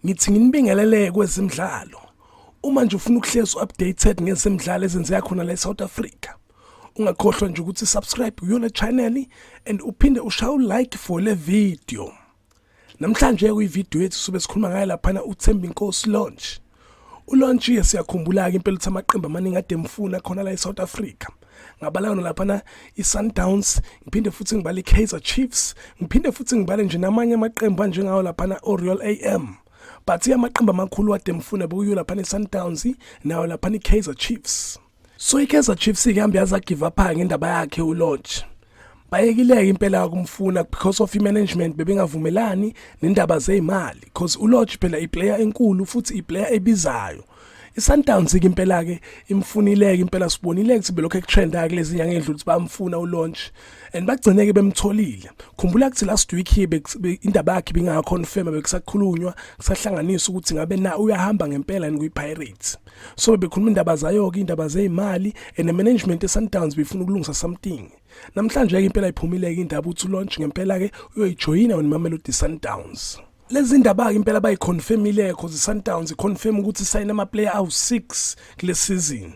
Ngithi nginibingelele kwezimidlalo. Uma nje ufuna ukuhlezi updated ngezimidlalo ezenzeka khona la eSouth Africa, ungakhohlwa nje ukuthi subscribe kuyona channel and uphinde ushaye like for le video. Namhlanje kuyivideo yethu sobe sikhuluma ngayo lapha uThembinkosi Lorch. uLorch siyakhumbula ke impela ukuthi amaqembu amaningi ade mfuna khona la eSouth Africa. Ngabalana lapha iSundowns, ngiphinde futhi ngibale iKaizer Chiefs, ngiphinde futhi ngibale nje namanye amaqembu anjengawo lapha Oriole AM. But amaqembu amakhulu ade mfuna bekuyo lapha iSundowns nawo lapha iKaizer Chiefs. So iKaizer Chiefs ke hambe yaza give up ngendaba yakhe uLorch. Bayekile impela kumfuna because of management bebengavumelani nendaba zeimali because uLorch phela iplayer enkulu futhi iplayer ebizayo. iSundowns ke impela ke imfunile ke impela sibonile ukuthi belokho ekutrenda kulezi nyanga endlule ukuthi bamfuna uLorch and bagcine ke bemtholile. Khumbula ukuthi last week indaba yakhe bingakonfirm bekusakhulunywa kusahlanganisa ukuthi ngabe na uyahamba ngempela kuyiPirates. So bekhuluma indaba zayo ke indaba zeimali and management eSundowns befuna ukulungisa something. Namhlanje ke impela iphumile ke indaba uthi uLorch ngempela ke uyoyijoyina neMamelodi Sundowns. Lezi ndaba ke impela bayiconfirmile because iSundowns iconfirm ukuthi sign ama player awu6 kule season.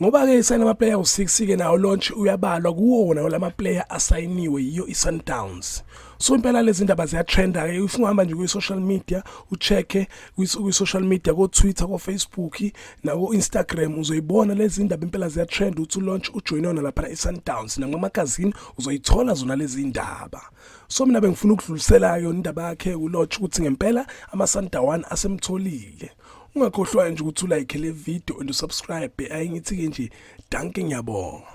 Ngoba ke sign ama player awu6 ke nawo Lorch uyabalwa kuwona lama player asayiniwe yiyo iSundowns. So impela lezi ndaba ziya trend ke ufuna uhamba nje ku social media uchecke ku social media ko Twitter ko Facebook na ko Instagram uzoyibona lezi ndaba impela ziya trend uthi uLorch ujoinona lapha iSundowns na magazine uzoyithola zona lezi ndaba. So mina bengifuna ukudlulisela yona indaba yakhe uLorch ukuthi ngempela amaSundowns asemtholile. Ungakhohlwa nje ukuthi ulike le video and usubscribe ayingithi ke nje danke ngiyabonga.